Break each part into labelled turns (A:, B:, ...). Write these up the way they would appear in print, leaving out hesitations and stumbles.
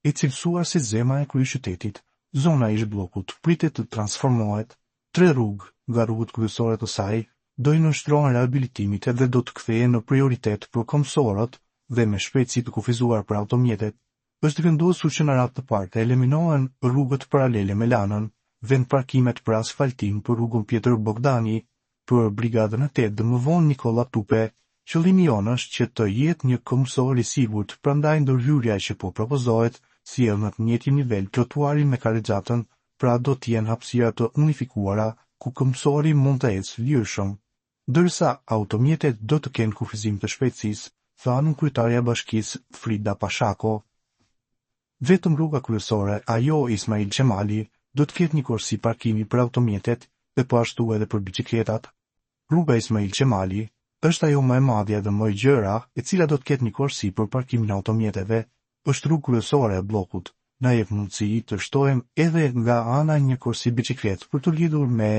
A: E cilësuar si zemra e kryeqytetit, zona e ish-bllokut pritet të transformohet. Tre rrugë nga rrugët kryesore të saj do i nënshtrohen rehabilitimit dhe do të kthehen në prioritet për këmbësorët dhe me shpejtësi të kufizuar për automjetet. Është vendosur që në radhë të parë të eliminohen rrugët paralele me Lanën, vendparkimet për asfaltim për rrugën Pjetër Bogdani, për Brigadën e 8 dhe më vonë Nikolla Tupe. Qëllimi jonë është që të jetë një këmbësor i sigurt, prandaj ndërhyrja që po propozohet sjell në të njëjtin nivel trotuarin me karrexhatën, pra do të jenë hapësira të unifikuara ku këmbësori mund të ecë lirshëm. Ndërsa automjetet do të kenë kufizim të shpejtësisë, tha nënkryetarja e bashkisë Frida Pashako. Vetëm rruga kryesore, ajo Ismail Qemali, do të ketë një korsi parkimi për automjetet dhe po ashtu edhe për biçikletat. Rruga Ismail Qemali është ajo më e madhja dhe më e gjera, e cila do të ketë një korsi për parkimin e automjeteve. Është rrugë kryesore e bllokut. Na jep mundësi të shtojmë edhe nga ana një korsi biçikletë për t'u lidhur me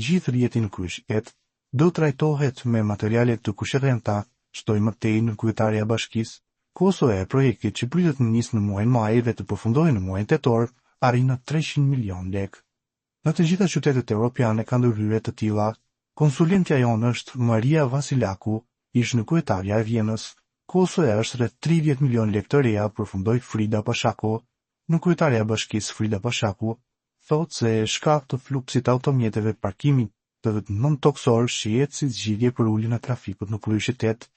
A: gjithë rrjetin në kryeqytet. Do trajtohet me materiale të kuqerremta, shtoi më tej nënkryetarja e bashkisë. Kostoja e projektit që pritet të nisë në muajin maj dhe të përfundojë në muajin tetor arrin në 300 milionë lekë. Në të gjitha qytetet europiane ka ndërhyrje të tilla. Konsulentja jonë është Maria Vasilaku, ish-nënkryetarja e Vjenës. Kostoja është rreth 30 milionë lekë të reja, përfundoi Frida Pashaku. Nënkryetarja e bashkisë Frida Pashaku thotë se shkak të fluksit të automjeteve parkimi të nëntokësor shihet si zgjidhje për uljen e trafikut në kryeqytet.